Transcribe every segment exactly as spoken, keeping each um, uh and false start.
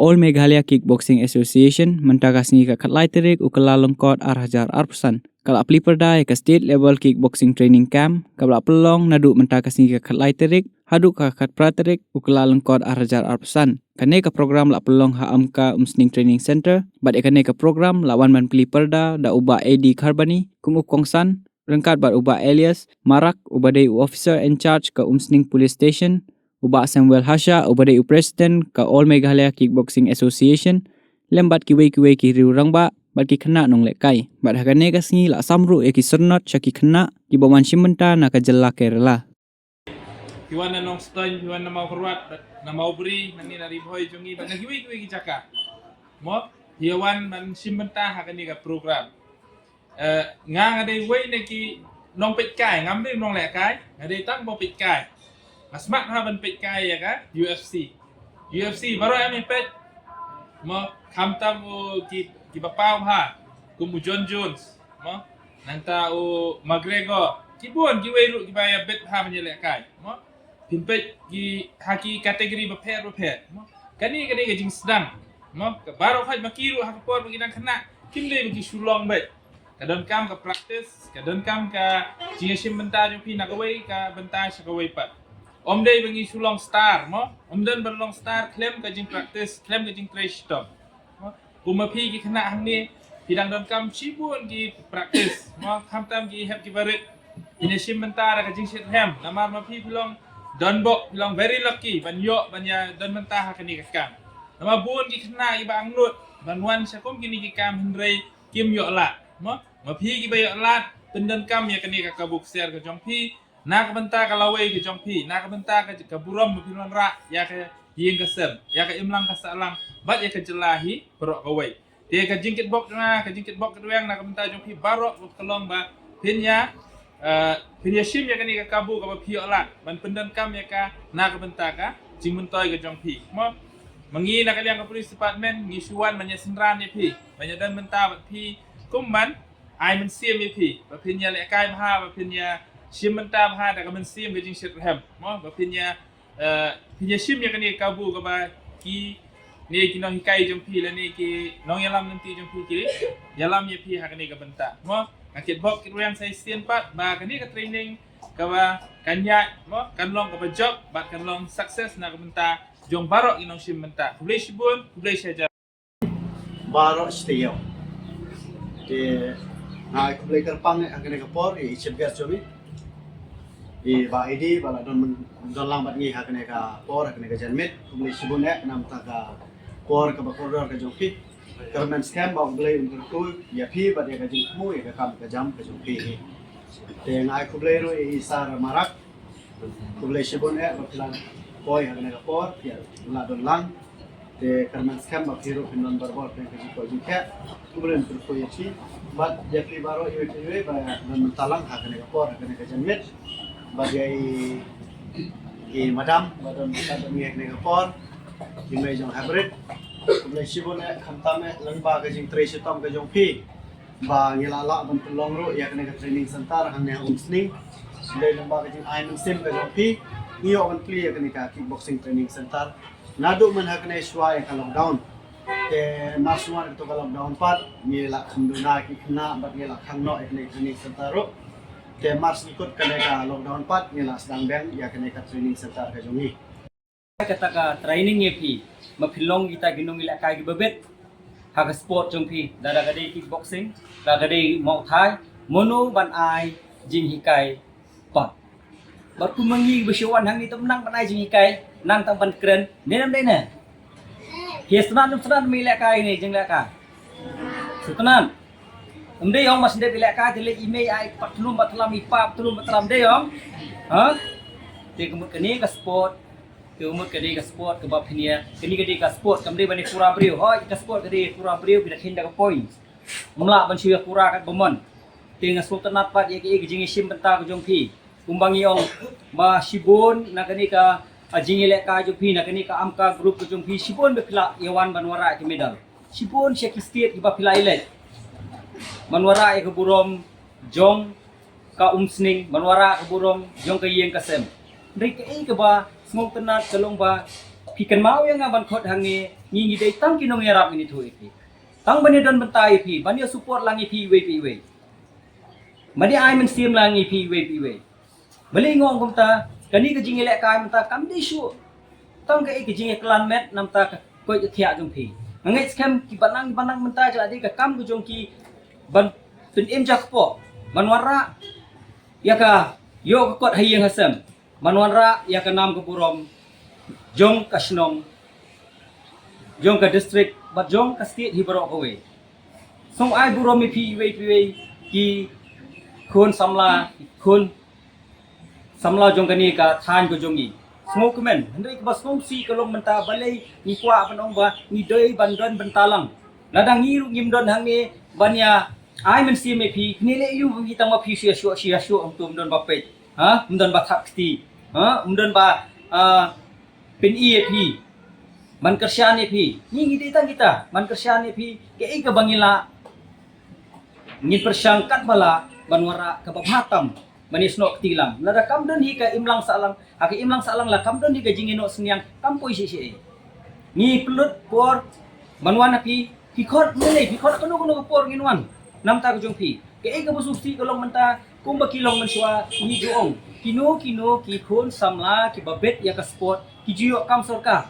All Meghalaya Kickboxing Association mynta ka sngi ka khatlai tarik u Kyllalyngkot ar hajar arphew san ka la plie pyrda ïa ka State Level Kickboxing Training Camp kaba la pynlong naduh mynta ka sngi ka khatlai tarik haduh ka khatphra tarik u Kyllalyngkot ar hajar arphew san. Kane ka program la pynlong ha Amka Umsning Training Center bad ïa kane ka program la wan ban plie pyrda da u Bah A D Kharbani kum u kongsan ryngkat bad u Bah Elias Marak uba dei u officer in charge ka Umsning Police Station, u Bah Samuel Hasha uba dei u president ka All Meghalaya Kickboxing Association lem bad kiwei kiwei ki riew rangbah bad ki khynnah nonglehkai. Bad ha kane ka sngi la sam ruh ïa ki syrnod sha ki khynnah kiba wan shim bynta na ka jylla Kerala. Phi wan na Nongstoiñ, phi wan na Mawkyrwat, na Mawbri, nangne na Ri Bhoi jong ngi bad na kiwei kiwei ki jaka. Mo, phi wan ban shim bynta ha kane ka program. Eh, nga nga dei wei na ki nongpeitkai, ngam dei nonglehkai, nga dei tang ba peitkai. Nga smat ha ban peitkai ïa ka U F C. U F C baroh em ïa peit. Mo, khamtam u ki, kiba paw ha kum u Jon Jones, mo, nangta u McGregor, ki bun kiwei ruh kiba ïa bet ha ban ïalehkai, mo. Phin peit ki ha ki category bapher bapher, mo. Kane ka dei ka jingsdang, mo, ka baroh khoit ma ki ruh ha ka por ba ki dang khynnah kim dei ba ki shu long beit. Ka donkam ka practice, ka donkam ka jingïashim bynta jong phi na kawei ka bynta sha kawei pat. Ym dei ba ngi shu long star, mo, ym don ban long star khlem ka jingpractice, khlem ka jingtrei shitom. Mo, kum ma phi ki khynnah hangne, phi dang donkam shibun ki practice, mo, khamtam ki hep kiba rit. Phin ïashim bynta da ka jingshitrhem namar ma phi phi long donbok, phi long very lucky ban ïoh ban ïa don bynta ha kane ka kam. Namar bun ki khynnah kiba angnud ban wan sha kum kine ki kam hynrei kim ïoh lad, mo. Ma phi kiba ïoh lad, pyndonkam ïa kane ka kabu ksiar ka jong phi na ka bynta ka lawei ka jong phi, na ka bynta ka, ka burom ba phin wanrah ïa ka ïing ka sem, ïa ka imlang ka sahlang bad ïa ka jylla hi baroh kawei. Te ka jingkitbok na, ka jingkitbok kyrweng na ka bynta jong phi baroh ka long ba phin ïa, eh, phin ïashim ïa kane ka kabu kaba phi ïoh lad ban pyndonkam ïa ka na ka bynta ka jingmyntoi ka jong phi, mo. Ma ngi na ka liang ka police department ngi shu wan ban ïasynran ïa phi, ban ïadon bynta bad phi kum ban ai mynsiem ïa phi ba phin ïalehkai bha, ba phin ïashim bynta bha da ka mynsiem ka jingshitrhem, mo, ba phin ïa, eh, phin ïashim ïa kane ka kabu kaba kine ki nonghikai jong phi lane ki nongïalam lynti jong phi ki ïalam ïa phi ha kane ka bynta, mo. Nga kitbok kitrwiang sa shisien pat ba kane ka training kaba kan ïaid, mo, kan long kaba jop bad kan long success na ka bynta jong baroh ki nongshim bynta. Khublei shibun, khublei shihajar. Baroh shi taïew. Te nga ai khublei kyrpang eh ha kane ka por ïa i chief guest jong ngi, i Bah A D ba la don, don lang bad ngi ha kane ka por, ha kane ka janmiet. Khublei shibun eh namar ka por kaba kordor ka jong phi. Kyrmen skhem ba U Blei un kyrkhu ïa phi bad ïa ka jingthmu ïa ka kam ka jam ka jong phi. Te nga ai khublei ruh ïa i Sar Marak. Khublei shibun eh ba phi la poi ha kane ka por, phi la don lang. Te kyrmen skhem ba phi ruh phin don barabor phi ka jingpoi jingkhiah. Khublei, khublei ïa phi bad ïa phi baroh iwei pa iwei ba don mynta lang ha kane ka por, ha kane ka janmiet. Bad ïa i, i madam ba don mynta ha kane ka por, i mei jong Hybrid. Khublei shibun eh, khamtam eh lyngba ka jingtrei shitom ka jong phi ba ngi la lah ban pynlong ruh ïa kane ka training center hangne ha Umsning. Dei lyngba ka jingai mynsiem ka jong phi ngi ïoh ban plie ïa kane ka kickboxing training center. Naduh myn ha kane shuwa ïa ka lockdown. Te mar shuwa kato ka lockdown pat ngi la kham duna ki khynnah bad ngi la khang noh ïa kane ka training center ruh. Te mar shu kut kane ka lockdown pat ngi la sdang beng ïa kane ka training center ka jong ngi. Kata ka training ïa phi, ma phi long kita ki nongïalehkai kiba bit ha ka sport jong phi, lada ka dei kickboxing, lada ka dei Muay Thai, mano ban ai jinghikai pat. Bad kum ma ngi ba shu wan hangne ym nang ban ai jinghikai, nang tang ban kren, ne nam dei ne? Phi sngewtynnat ym sngewtynnat ïalehkai ne, jinglehkai? Sngewtynnat. Ym dei ong ba sngewtynnat ïalehkai te leit i mei ai pat tlum pat tlam, i pap tlum pat tlam, dei ong? Ha? Te ka mut kane ka sport, te ka mut kane ka sport kaba phin ïa, kane ka dei ka sport, kam dei ban ïakura briew. Hooid, ka sport ka dei ïakura briew, phi da kheiñ da ka point. Ym lah ban shu ïakura katba mon. Te nga sngewtynnat pat ïa ka, ïa ka jingïashim bynta ka jong phi. Kumba ngi ong ba shibun na kane ka, ah, jingïalehkai jong phi, na kane ka Amka group ka jong phi, shibun ba phi la ïa wan ban wanrah ïa ka medal. Shibun sha ki state kiba phi la ïaleit ban wanrah ïa ka burom jong ka Umsning, ban wanrah ka burom jong ka ïing ka sem. Hynrei kaei kaba sngewtynnat ka long ba Phi kynmaw ïa nga ban khot hangne, ngi ngi dei tang ki nongïarap ngi, ngi ïathuh ïa phi. Tang ban ïadon bynta ïa phi, ban ïa support lang ïa phi iwei pa iwei. Ban ïa ai mynsiem lang ïa phi iwei pa iwei. Balei nga ong kumta, kane ka jingïalehkai mynta kam dei shuh tang kaei ka jingïaklan met namar ka koit ka khiah jong phi. Nga ngeit skhem kiba nang, ba nang mynta ki la dei ka kam ka jong ki ban pynim ja kpoh, ban wanrah ïa ka, ïoh ka kot ha ïing ha sem, ban wanrah ïa ka nam ka burom jong ka shnong, jong ka district bad jong ka state hi baroh kawei. Sngewbha ai burom ïa phi iwei pa iwei ki khun samla, ki khun samla jong kane ka thaiñ ka jong ngi. Sngewkmen, hynrei kaba sngewsih ka long mynta balei ngi kwah ban ong ba ngi dei ban don bynta lang. Lada ngi ruh ngim don hangne ban ïa ai mynsiem ïa phi, kine leh ïa u ngi tang ma phi shu ïa shoh, shu ïa shoh, ym don ba peit. Ha, ym don ba thap kti. Ha, ym don ba, ah, pyni ïa phi, ban kyrshan ïa phi. Ngi ngi dei tang kita ban kyrshan ïa phi. Kaei kaba ngi lah, ngin pyrshang katba lah ban wanrah kaba bha tam ban ïasnoh kti lang. Lada kam don hi ka imlang sahlang, ha ka imlang sahlang la kam don hi ka jingïanoh synñiang, kam poi shisha. Ngi pynlut por ban wan ha phi, phi khot mynne, phi khot ha kano kano ka por ngin wan. Namar ka jong phi, kaei kaba sngewsih ka long mynta, kumba ki long mynshuwa, ngi ju ong kino kino ki khun samla kiba bit ïa ka sport ki ju ïoh kam sorkar.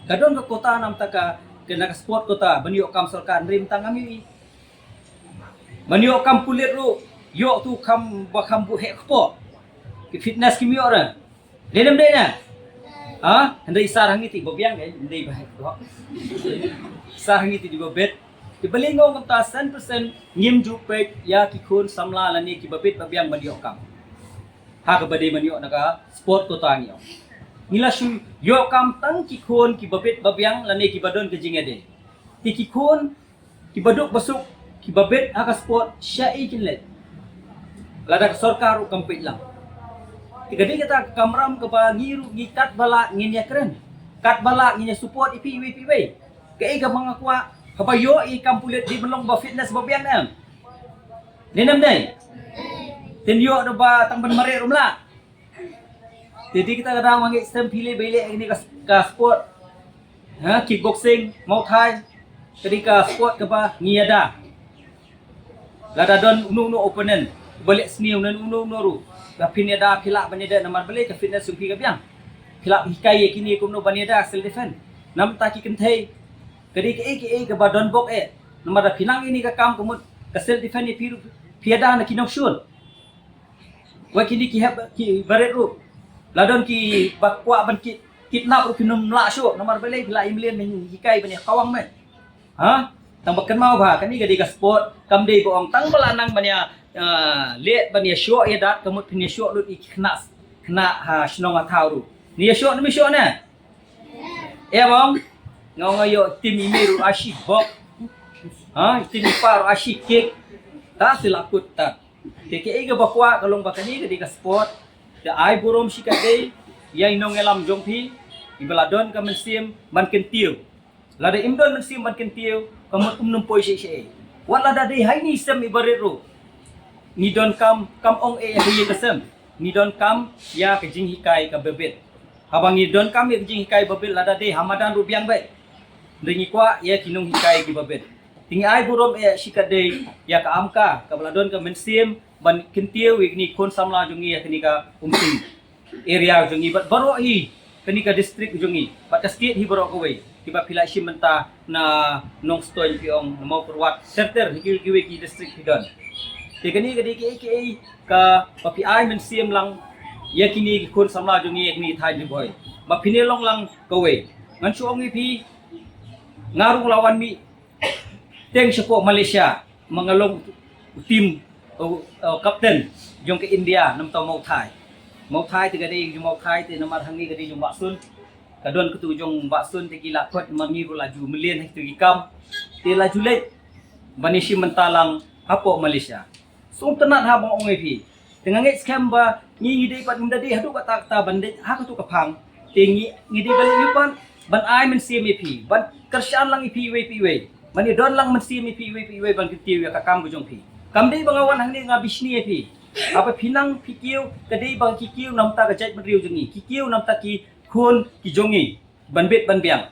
Ka don ka quota namar ka, ka na ka sport quota ban ïoh kam sorkar, hynrei mynta ngam ïohi. Ban ïoh kam pulit ruh ïoh tu kham ba kham buh heh kpoh. Ki fitness kim ïoh re. Dei ne ym dei ne? Ha? Hynrei sar hangne te ba biang, eh, ym dei ba heh kpoh. Sar hangne te dei ba bit. Te balei nga ong kumta, san percent ngim ju peit ïa ki khun samla lane kiba bit ba biang ban ïoh kam. Ha kaba dei ban ïoh na ka sport quota ngi ong. Ngi la shu ïoh kam tang ki khun kiba bit ba biang lane kiba don ka jingïadei. Te ki khun kiba duk ba suk, kiba bit ha ka sport, shaei kin leit lada ka sorkar ruh kam peit lang? Te ka dei kata ka kamram kaba ngi ruh ngi katba lah ngin ïakren, katba lah ngin ïa support ïa phi iwei pa iwei. Kaei kaba nga kwah, haba ïoh ïa kam pulit dei ban long ba fitness ba biang ne em? Dei ne ym dei? Te ïoh da ba tang ban mareh ruh ym lah. Te dei kita ka daw nga ngeit stem phi leh ba ïaleh kane ka, ka sport. Ha, kickboxing, Muay Thai. Ka dei ka sport kaba ngi ïada. Lada don uno uno opponent ba leh sniew ne uno uno ruh, ba phin ïada, phi lah ban ïada namar balei, ka fitness jong phi ka biang. Phi lah hikai ïa kine kumno ban ïada, self defense. Namar ta ki kynthei, ka dei kaei kaei kaba don bok eh. Namar da phi nang ïa kane ka kam ka mut ka self defense ïa phi ruh, phi ïada na ki nongshun. Wat kine ki hep ki barit ruh, la don kiba kwah ban ki, kidnap ruh kin ym lah shuh. Namar balei? Phi la ïa mlien ban hikai ban ïa kawang me. Ha? Tang ba kynmaw ba kane ka dei ka sport, kam dei ba ong tang ba la nang ban ïa, ah, leh ban ïa shoh ïa dat, ka mut phin ïa shoh lut ïa ki khynnah, khynnah ha shnong ha thaw ruh. Ni ïa shoh, ni ym ïa shoh ne? Ïa bang, nga ong ïoh tim i mei ruh ashi bok. Ha, tim i pa ruh ashi kick. Ta sila kut ta. Te kaei kaba kwah ka long ba kane ka dei ka sport. Te ai burom shi katdei ïa i nongïalam jong phi, iba la don ka mynsiem ban kyntiew. Lada im don mynsiem ban kyntiew, ka mut um nym poi shisha. Wat lada dei ha ine i sem i barit ruh, ngi donkam, kam ong eh ha ine ka sem, ngi donkam ïa ka jinghikai kaba bit. Haba ngi donkam ïa ka jinghikai ba bit, lada dei ha madan ruh biang beit. Hynrei ngi kwah ïa ki nonghikai kiba bit. Te ngi ai burom eh shi katdei ïa ka AMCA kaba la don ka mynsiem ban kyntiew ïa kine ki khun samla jong ngi ha kane ka Umsning area jong ngi bad baroh hi kane ka district jong ngi bad ka state hi baroh kawei, kiba phi la shim bynta na Nongstoiñ, phi ong na Mawkyrwat, ter ter hi kiwei kiwei ki district phi don. Te kane ka dei kaei kaei kaba phi ai mynsiem lang ïa kine ki khun samla jong ngi ha kane ka thaiñ Ri Bhoi ba phin ïa long lang kawei. Ngan shu ong ïa phi, nga ruh nga la wan mih teng shapoh Malaysia, ma nga long u tim, u, u captain jong ka India namar ta Muay Thai. Muay Thai te ka dei jong Muay Thai te namar hangne ka dei jong Bah Sun. Ka don katu jong Bah Sun te ki la khot ma ngi ruh la ju mlien ha kitu ki kam. Te la ju leit ban ïa shim bynta lang hapoh Malaysia. Sngewtynnat haba nga ong ïa phi. Te nga ngeit skhem ba ngi ngi dei pat, ngim da dei haduh katta katta ban dei ha katu ka phang. Te ngi ngi dei ban ïa pat ban ai mynsiem ïa phi, ban kyrshan lang ïa phi iwei pa iwei, ban ïa don lang mynsiem ïa phi iwei pa iwei ban kyntiew ïa ka kam ka jong phi. Kam dei ba nga wan hangne nga bishni ïa phi. Haba phi nang phi kiew, ka dei ba ki kiew namar ta ka jaitbynriew jong ngi, ki kiew namar ta ki khun ki jong ngi. ban bit ban biang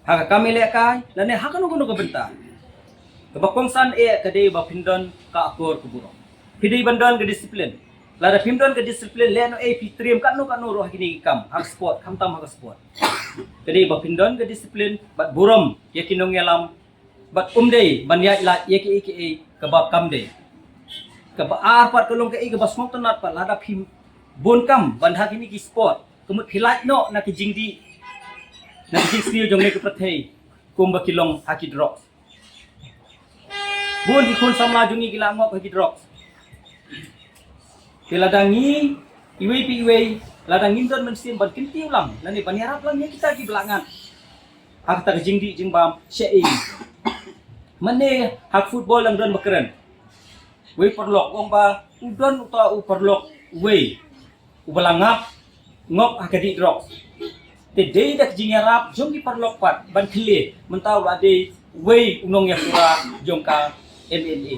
ha ka kam ïalehkai lane ha kano kano ka bynta. Kaba kongsan eh ka dei ba phin don ka akor ka burom. Phi dei ban don ka discipline. Lada phim don ka discipline, lehnohei phi triem katno katno ruh ha kine ki kam, ha ka sport, khamtam ha ka sport. Ka dei ba phin don ka discipline bad burom ïa ki nongïalam bad um dei ban ïaid lait ïa kiei kiei kaba kam dei. Kaba ar pat ka long kaei kaba sngewtynnat pat, lada phim bun kam ban ha kine ki sport, ka mut phi lait noh na ka jingdih, na ka jingsniew jong kane ka pyrthei, kumba ki long ha ki drugs. Bun ki khun samla jong ngi ki la ngop ha ki drugs. Te lada ngi, iwei pa iwei, lada ngim don mynsiem ban kyntiew lang lane ban ïarap lang ïa kita kiba la ngat ha kata ka jingdih jingbam, shaei. Mynne ha ka football dang don ba kren. Wei paralok, u ong ba u don uta u paralok wei uba la ngap, ngop ha ka dih drugs. Te dei da ka jingïarap jong ki paralok pat ban khlieh, mynta u la dei wei u nongïapura jong ka M N A.